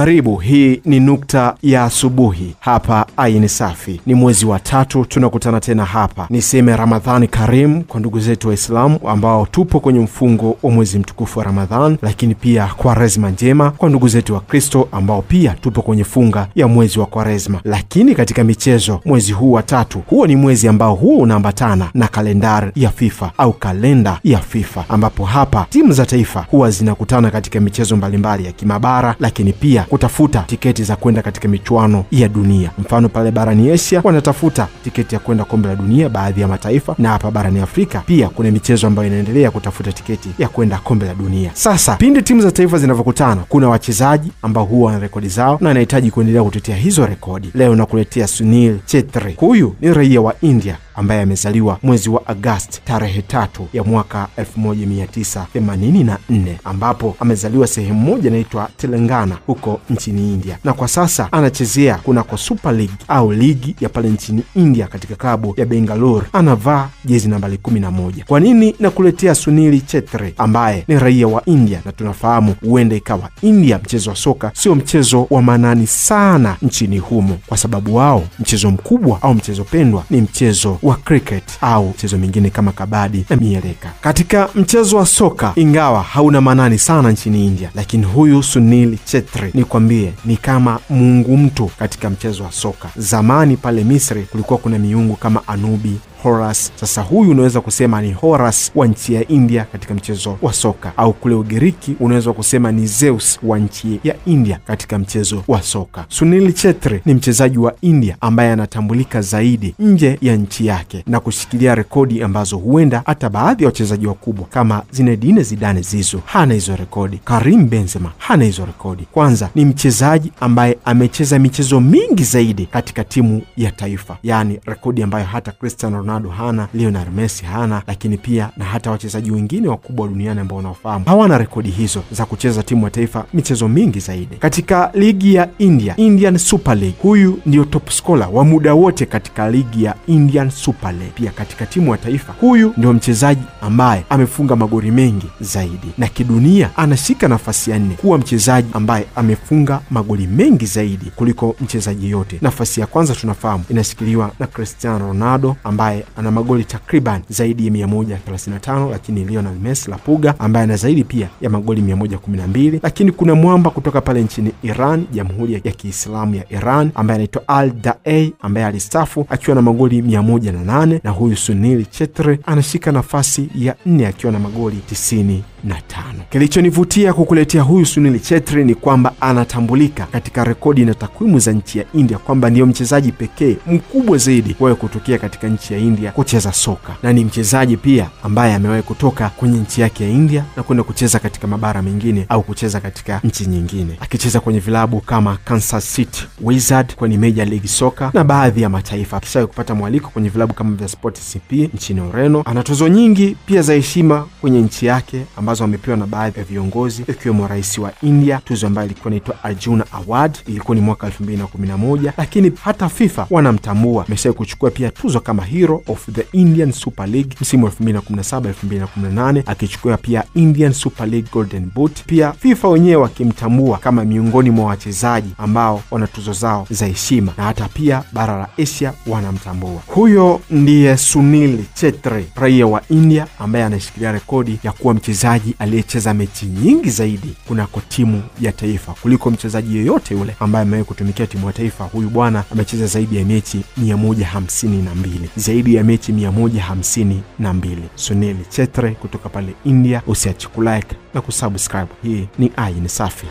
Karibu, hii ni nukta ya asubuhi hapa Ayin Safi. Ni mwezi wa 3, tunakutana tena hapa. Niseme Ramadhani Karim kwa ndugu zetu Waislamu ambao tupo kwenye mfungo wa mwezi mtukufu wa Ramadhan, lakini pia Kwaresma njema kwa ndugu zetu wa Kristo ambao pia tupo kwenye funga ya mwezi wa Kwaresma. Lakini katika michezo, mwezi huu wa 3, huo ni mwezi ambao huo unaambatana na kalendari ya FIFA au kalenda ya FIFA, ambapo hapa timu za taifa huwa zinakutana katika michezo mbalimbali ya kimabara, lakini pia kutafuta tiketi za kwenda katika michuano ya dunia. Mfano pale barani Asia wanatafuta tiketi ya kwenda kombe la dunia baadhi ya mataifa, na hapa barani Afrika pia kuna michezo ambayo inaendelea kutafuta tiketi ya kwenda kombe la dunia. Sasa pindi timu za taifa zinavyokutana, kuna wachezaji ambao huwa wana rekodi zao na wanahitaji kuendelea kutetea hizo rekodi. Leo nakuletea Sunil Chhetri. Huyu ni raia wa India ambaye amezaliwa mwezi wa Agosti tarehe 3 ya mwaka 1984, ambapo amezaliwa sehemu moja inaitwa Telangana huko nchini India, na kwa sasa anachezea kunako Super League au ligi ya pale nchini India katika klabu ya Bengaluru. Anavaa jezi nambari 11. Kwa nini nakuletea Sunil Chhetri ambaye ni raia wa India? Na tunafahamu huenda ikawa India mchezo wa soka sio mchezo wa manani sana nchini humo, kwa sababu wao mchezo mkubwa au mchezo pendwa ni mchezo wa cricket au mchezo mingine kama kabadi na mieleka. Katika mchezo wa soka, ingawa hauna manani sana nchini India, lakini huyu Sunil Chhetri nikwambie ni kama mungu mtu katika mchezo wa soka. Zamani pale Misri kulikuwa kuna miungu kama Anubi, Horus. Sasa huyu unaweza kusema ni Horus wa nchi ya India katika mchezo wa soka, au kule Ugiriki unaweza kusema ni Zeus wa nchi ya India katika mchezo wa soka. Sunil Chhetri ni mchezaji wa India ambaye anatambulika zaidi nje ya nchi yake na kushikilia rekodi ambazo huenda hata baadhi ya wachezaji wakubwa kama Zinedine Zidane Zizou hana hizo rekodi, Karim Benzema hana hizo rekodi. Kwanza ni mchezaji ambaye amecheza michezo mingi zaidi katika timu ya taifa, yani rekodi ambayo hata Cristiano Ronaldo hana, Lionel Messi hana, lakini pia na hata wachezaji wengine wakubwa duniani ambao unaofahamu hawana rekodi hizo za kucheza timu ya taifa michezo mingi zaidi. Katika ligi ya India, Indian Super League, huyu ndio top scorer wa muda wote katika ligi ya Indian Super League. Pia katika timu ya taifa, huyu ndio mchezaji ambaye amefunga magoli mengi zaidi, na kidunia anashika nafasi ya 4 kuwa mchezaji ambaye amefunga magoli mengi zaidi kuliko mchezaji yote. Nafasi ya kwanza tunafahamu inashikiliwa na Cristiano Ronaldo ambaye ana magoli takriban zaidi ya 135, lakini Lionel Messi la Puga ambaye ana zaidi pia ya magoli 112. Lakini kuna mwamba kutoka pale nchini Iran, Jamhuri ya Kiislamu ya Iran, ambaye anaitwa Al Daei ambaye alistaafu akiwa na magoli 108, na huyu Sunil Chhetri anashika nafasi ya 4 akiwa na magoli 95. Kilichonivutia kukuletea huyu Sunil Chhetri ni kwamba anatambulika katika rekodi na takwimu za nchi ya India kwamba ndiyo mchezaji pekee mkubwa zaidi kuwahi kutokea katika nchi ya India kucheza soka, na ni mchezaji pia ambaye amewahi kutoka kwenye nchi yake ya India na kwenda kucheza katika mabara mengine au kucheza katika nchi nyingine, akicheza kwenye vilabu kama Kansas City Wizard kwenye Major League Soccer na baadhi ya mataifa. Akishawahi kupata mwaliko kwenye vilabu kama vya Sport CP nchini Ureno. Ana tuzo nyingi pia za heshima kwenye nchi yake ambazo amepewa na baadhi ya viongozi ikiwemo rais wa India, tuzo ambayo ilikuwa inaitwa Arjuna Award, ilikuwa ni mwaka 2011. Lakini hata FIFA wanamtambua, ameshawahi kuchukua pia tuzo kama Hero of the Indian Super League msimu 2017-2018, akichukua pia Indian Super League Golden Boot. Pia FIFA wenyewe wakimtambua kama miongoni mwa wachezaji ambao wana tuzo zao za heshima, na hata pia bara la Asia wanamtambua. Huyo ndiye Sunil Chhetri, raia wa India ambaye anashikilia rekodi ya kuwa mchezaji aliyecheza mechi nyingi zaidi kunako timu ya taifa kuliko mchezaji yeyote yule ambaye amewahi kutumikia timu ya taifa. Huyu bwana amecheza zaidi ya mechi 152, zaidi ya mechi 152. Sunil Chhetri kutoka pale India. Usiache kulike na kusubscribe. Hii ni Ayin Safi.